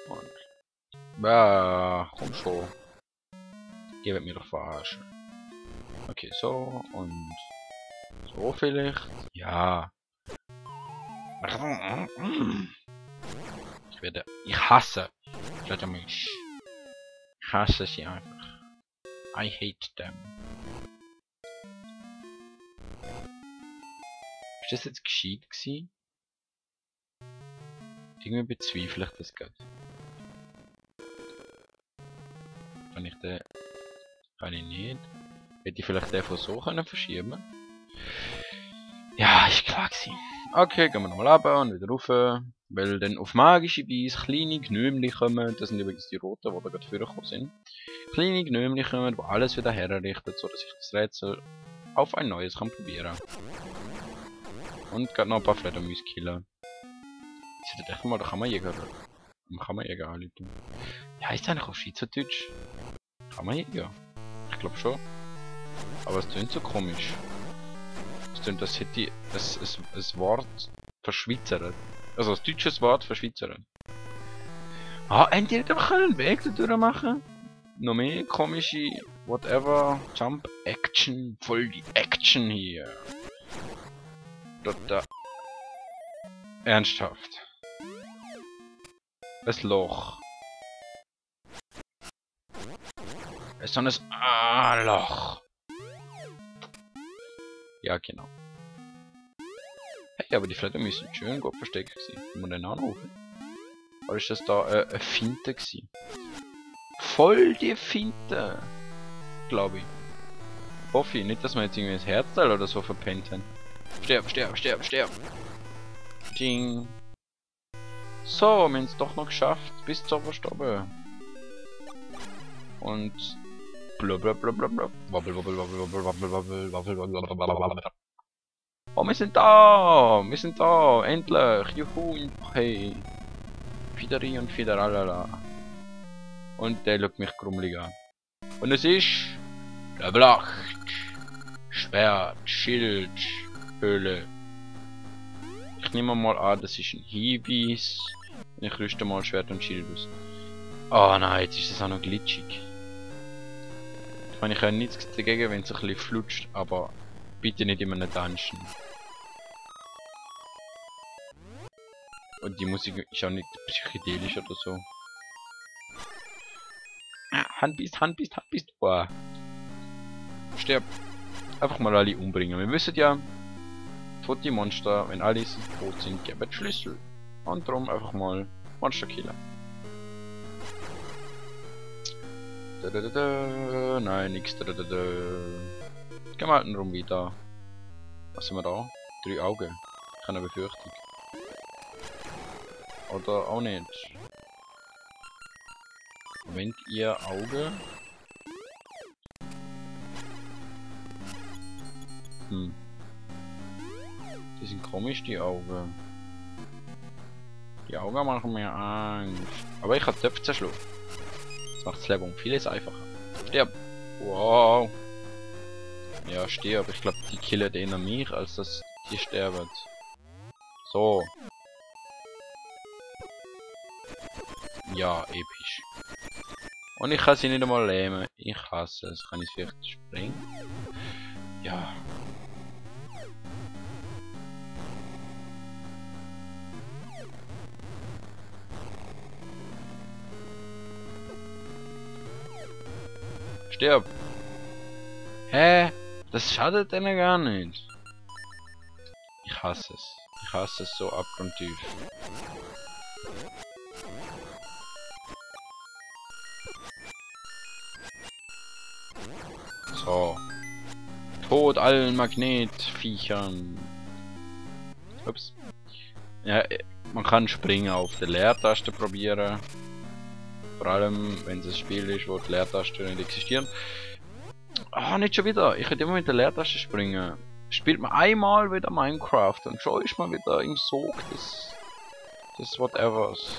Und. Bah, komm schon. Ihr werdet mir doch verarschen. Okay, so und so vielleicht. Ja. Ich hasse Fledermäuse. Ich hasse sie einfach. I hate them. Ist das jetzt gescheit gewesen? Irgendwie bezweifle ich das gerade. Kann ich den... Kann ich nicht. Hätte ich vielleicht den von so können verschieben? Ja, ist klar gewesen. Okay, gehen wir nochmal runter und wieder rauf. Weil dann auf magische Weise kleine Gnömli kommen. Das sind übrigens die roten, die da gerade vorgekommen sind. Kleine Gnömli kommen, die alles wieder herrichten, sodass ich das Rätsel auf ein neues kann probieren. Und gerade noch ein paar Fledermäuse killen. Ich dachte echt mal, da kann man Jäger. Kann man Jäger anrufen. Ja, ist eigentlich auf Schweizerdeutsch? Kann man Jäger? Ich glaube schon. Aber es klingt so komisch. Es klingt, als hätte ich ein Wort verschweizert. Also ein deutsches Wort verschweizert. Ah, haben die nicht einfach einen Weg da machen? Noch mehr komische, whatever, Jump Action, voll die Action hier. Da. Ernsthaft. Das Loch. Es ist so ein Loch. Ja, genau. Hey, aber die Fledermäuse sind schön gut versteckt gewesen. Kann man den anrufen? Oder ist das da eine Finte gewesen? Voll die Finte! Glaube ich. Hoffe ich. Nicht, dass wir jetzt irgendwie das Herzteil oder so verpennt haben. Sterb, sterb, sterb, sterb! Ding! So, wir haben es doch noch geschafft. Bis zur Verstorben. Und... Blablabla. Wabbel, wabbel, wabbel, wabbel, wabbel, wabbel, wabbel, wabbel, wabbel, wabbel. Oh, wir sind da! Wir sind da! Endlich! Juhu! Hey! Fideri und Fideralala. Und der schaut mich grummelig an. Und es ist... der Blacht! Schwert, Schild, Höhle. Ich nehme mal an, das ist ein Hinweis. Ich rüste mal Schwert und Schild aus. Oh nein, jetzt ist es auch noch glitschig. Ich meine, ich habe nichts dagegen, wenn es ein bisschen flutscht, aber bitte nicht in einem Dungeon. Und die Musik ist auch nicht psychedelisch oder so. Handbiest, Handbiest, Handbiest. Boah. Sterb. Einfach mal alle umbringen. Wir wissen ja, tote Monster, wenn alle tot sind, geben Schlüssel. Und darum einfach mal Monster killen. Nein, nix. Gehen wir halt rum wieder. Was sind wir da? 3 Augen. Keine Befürchtung. Oder auch nicht. Moment, ihr Auge. Die sind komisch, die Augen. Die Augen machen mir Angst. Aber ich habe Töpfe zerschlagen. Das macht das Leben um vieles einfacher. Stirb! Wow! Ja, stirb. Ich glaube, die killen eher mich, als dass die sterben. So. Ja, episch. Und ich kann sie nicht einmal lähmen. Ich hasse es. Kann ich vielleicht springen? Ja. Stirb! Hä? Das schadet denen gar nicht. Ich hasse es. Ich hasse es so abgrundtief. So. Tod allen Magnetviechern. Ups. Ja, man kann springen auf der Leertaste probieren. Vor allem, wenn es ein Spiel ist, wo die Leertasten nicht existieren. Ah, nicht schon wieder. Ich hätte immer mit der Leertaste springen. Spielt man einmal wieder Minecraft und schon ist man wieder im Sog des Whatevers.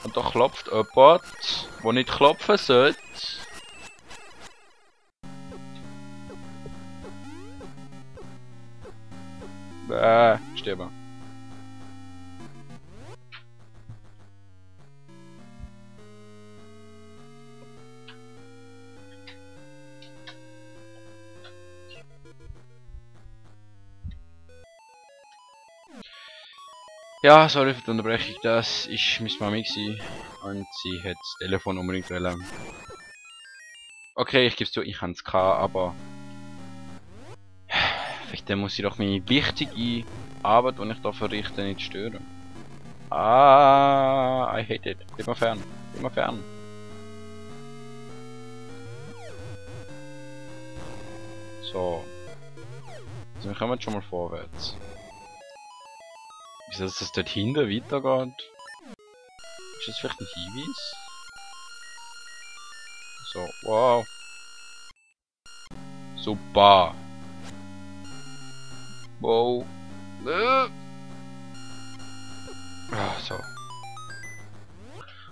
Und da klopft jemand, wo nicht klopfen sollte. Sterben. Ja, sorry für die Unterbrechung, das ist meine Mami gewesen und sie hat das Telefon unbedingt wollen. Okay, ich gebe es zu, ich kann es aber vielleicht muss ich doch meine wichtige Arbeit, die ich da verrichte, nicht stören. Ah, I hate it. Bleib mal fern. Bleib mal fern. So. Also wir kommen schon mal vorwärts. Wieso dass das dort hinten weitergeht? Ist das vielleicht ein Hinweis? So, wow. Super. Wow. Ah, so.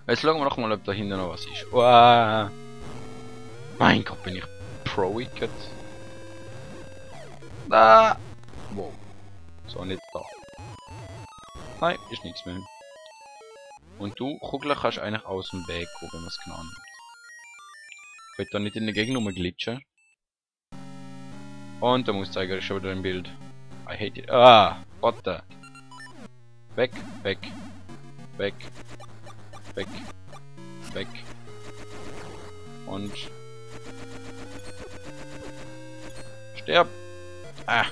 Jetzt schauen wir noch mal, ob da hinten noch was ist. Wow. Mein Gott, bin ich pro-wicked. Ah. Wow. So, nicht da. Nein, ist nichts mehr. Und du, Kugel, kannst eigentlich aus dem Weg gucken, was genau nimmt. Ich will da nicht in der Gegend rumglitschen. Und der Mauszeiger ist schon wieder im Bild. I hate it. Ah, warte. Weg, weg, weg, weg, weg. Und sterb. Ah,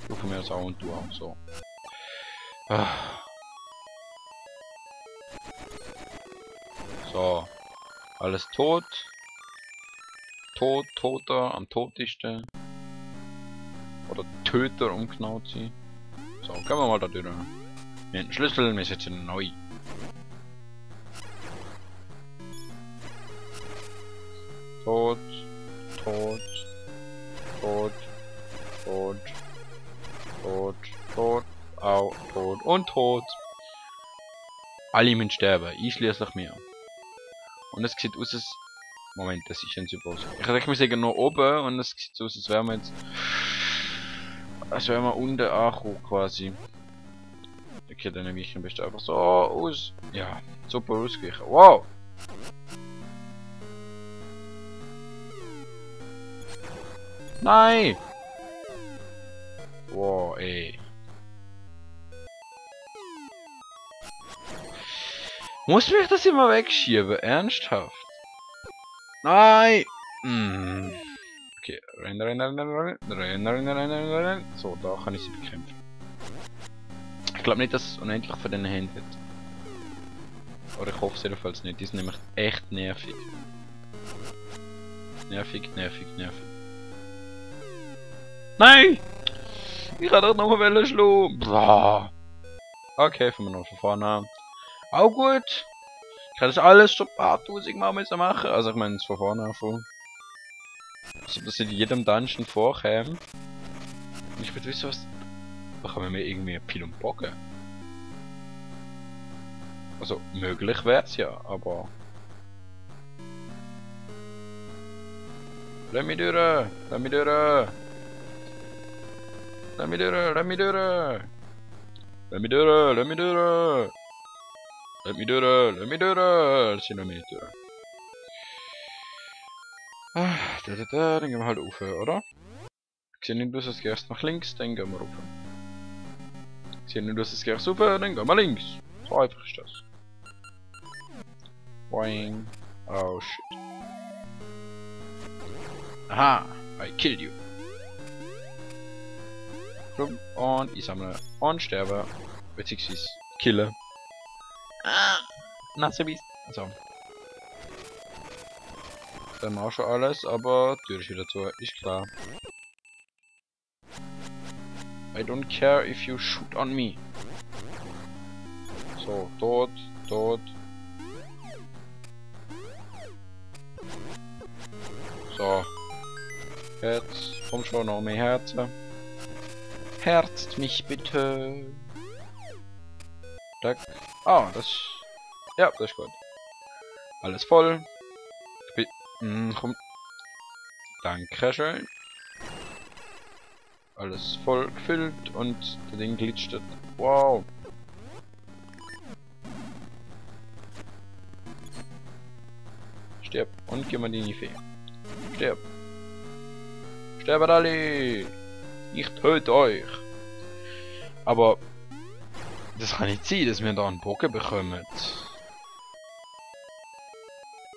du von mir aus auch und du auch. So. Ah. So. Alles tot. Toter, am totesten. Oder Töter, um genau zu sein. So, gehen wir mal da durch. Wir haben einen Schlüssel, wir setzen neu. Tot, tot, tot, tot, tot, tot, au, tot und tot. Alle müssen sterben, einschließlich mir. Und es sieht aus, als... Moment, das ist ein Symbol. Ich denke, wir sind noch oben und es sieht so aus, als wären wir jetzt... Als wären wir unten angekommen quasi. Okay, dann weiche ich am besten einfach so aus. Ja, super ausgewichen. Wow! Nein! Wow, ey. Muss mich das immer wegschieben? Ernsthaft? Nein! Mm. Okay, rennen. So, da kann ich sie bekämpfen. Ich glaube nicht, dass es unendlich von denen Händen hat. Oder ich hoffe es jedenfalls nicht. Die sind nämlich echt nervig. Nervig. Nein! Ich kann doch noch mal schlagen. Okay, fangen wir noch von vorne an. Auch gut. Ich kann das alles schon ein paar tausend Mal müssen machen. Also ich meine es von vorne anfangen. Also dass in jedem Dungeon vorkäme. Und ich würde wissen, was... Bekommen wir irgendwie einen Pil und Bogen? Also möglich wäre es ja, aber... Lass mich durch! Lass mich durch! Lass mich durch! Lass mich durch! Lass mich durch! Lass mich durch! Lass mich durch! Lass mich durch! Das sind noch nicht durch. Dann gehen wir halt rauf, oder? Ich sehe nicht, dass es erst nach links, dann gehen wir rauf. Ich sehe nicht, dass es erst rauf, dann gehen wir links. So einfach ist das. Boing. Oh shit. Aha, I killed you. Und ich sammle und sterbe. Beziehungsweise kille. Ah, Nazi-Biest. So. Dann haben wir auch schon alles, aber die Tür ist wieder zu, ist klar. I don't care if you shoot on me. So, tot. So. Jetzt komm schon noch mehr Herzen. Herzt mich bitte. Zack. Ah, das... Ja, das ist gut. Alles voll. Komm. Dankeschön. Alles voll gefüllt und das Ding glitscht. Wow. Stirb und gib mir die Fee. Stirb. Sterbt alle. Ich töte euch. Aber Das kann nicht sein, dass wir da einen Bogen bekommen.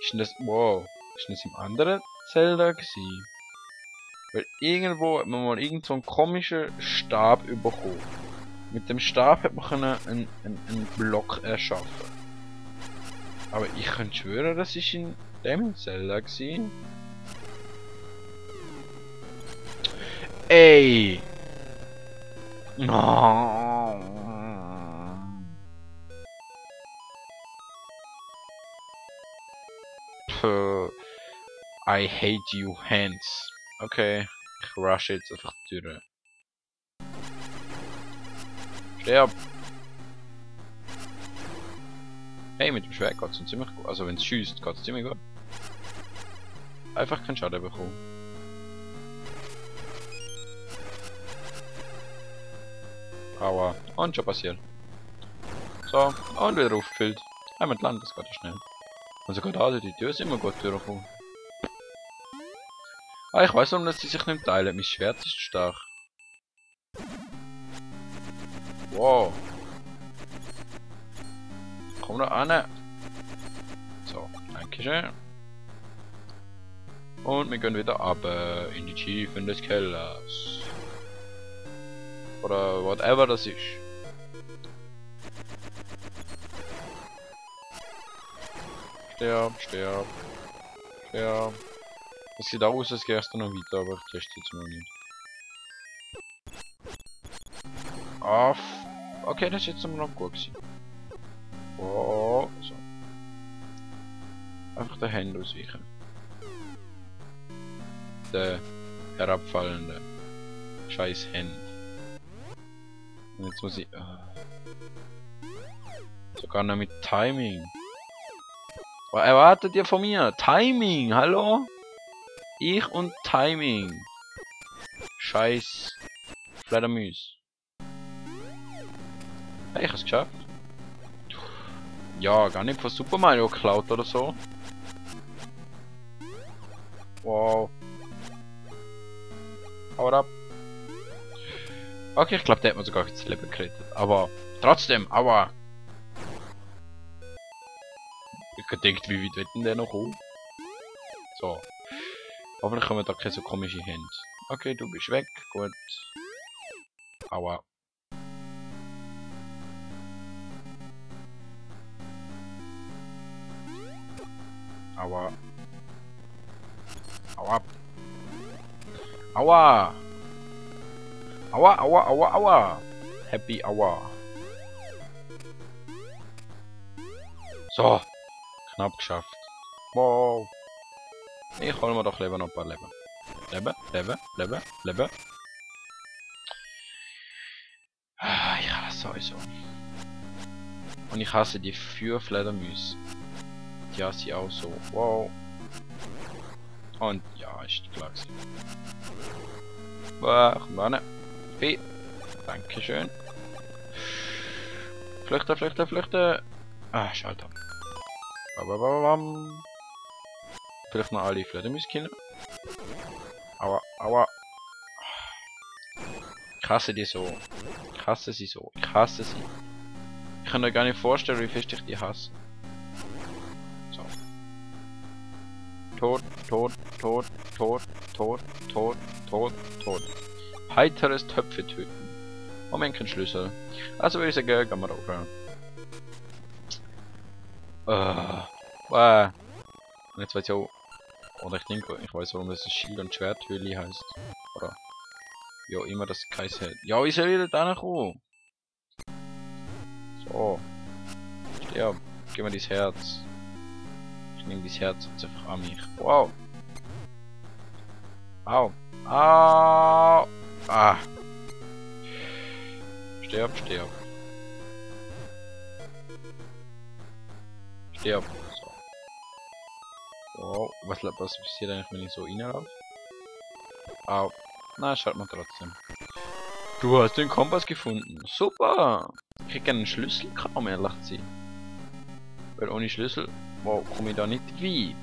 Ist denn das... Wow. Ist denn das im anderen Zelda gewesen? Weil irgendwo hat man mal irgend so einen komischen Stab bekommen. Mit dem Stab hat man einen Block erschaffen. Aber ich könnte schwören, das ist in dem Zelda gewesen. Ey! No. Puh. I hate you hands. Okay, ich rushe jetzt einfach durch. Sterb! Hey, mit dem Schwert geht es ziemlich gut. Also wenn es schießt, geht es ziemlich gut. Einfach keinen Schaden bekommen. Aua. Und schon passiert. So, und wieder aufgefüllt. Einmal Land, das geht ja schnell. Und sogar da, die Tür ist immer gut durchgekommen. Ah, ich weiß warum, dass sie sich nicht teilen. Mein Schwert ist stark. Wow. Komm da an. So, dankeschön. Und wir gehen wieder ab in die Tiefen des Kellers. Oder whatever das ist. Sterb, sterb, sterb. Es sieht aus, als gehst du noch weiter, aber ich teste jetzt mal nicht. Ah, okay, das ist jetzt noch gut gewesen. Oh, so. Einfach der Hand ausweichen. Der herabfallende scheiß Hand. Und jetzt muss ich... sogar noch mit Timing. Was erwartet ihr von mir? Timing, hallo? Ich und Timing. Scheiß Fledermaus. Hey, ich hab's geschafft. Ja, gar nicht von Super Mario geklaut oder so. Wow. Haut ab. Okay, ich glaube, der hat mir sogar das Leben gerettet. Aber trotzdem, aua. Ich hab gedacht, wie weit wird denn der noch kommen? So. Hoffentlich kommen da keine so komische Hände. Okay, du bist weg. Gut. Aua. Aua. Aua. Aua. Aua, aua, aua, aua. Happy Aua. So. Knapp geschafft. Wow. Ich hol mir doch lieber noch ein paar Leben. Leben, Leben, Leben, Leben. Ah, ich hasse sowieso. Und ich hasse die Feuerfledermäuse. Die hasse ich auch so. Wow. Und ja, ist klar gewesen. Boah, Mann. Vieh. Dankeschön. Flüchten, flüchten, flüchten. Ah, schade. Babababam. Vielleicht noch alle Fledermäuse kennen. Aua, aua. Ich hasse die so. Ich hasse sie so. Ich hasse sie. Ich kann mir gar nicht vorstellen, wie fest ich die hasse. So. Tot, tot, tot, tot, tot, tot, tot, tot. Heiteres Töpfe töten. Moment, kein Schlüssel. Also würde ich sagen, gehen wir rauf. Und jetzt weiß ich auch. Oder ich denke, ich weiß, warum das Schild- und Schwerthöhle heißt. Oder wie auch immer das geheißen hat. Ja, wie soll ich da kommen? So. Sterb. Gib mir dein Herz. Ich nehme dein Herz jetzt einfach an mich. Wow. Au. Au. Ah. Sterb, sterb. Sterb. So. Wow. Was passiert eigentlich, wenn ich so reinlaufe? Au. Na, schaut mal trotzdem. Du hast den Kompass gefunden. Super. Ich krieg einen Schlüssel, kaum ehrlich zu sein. Weil ohne Schlüssel, wow, komme ich da nicht weit.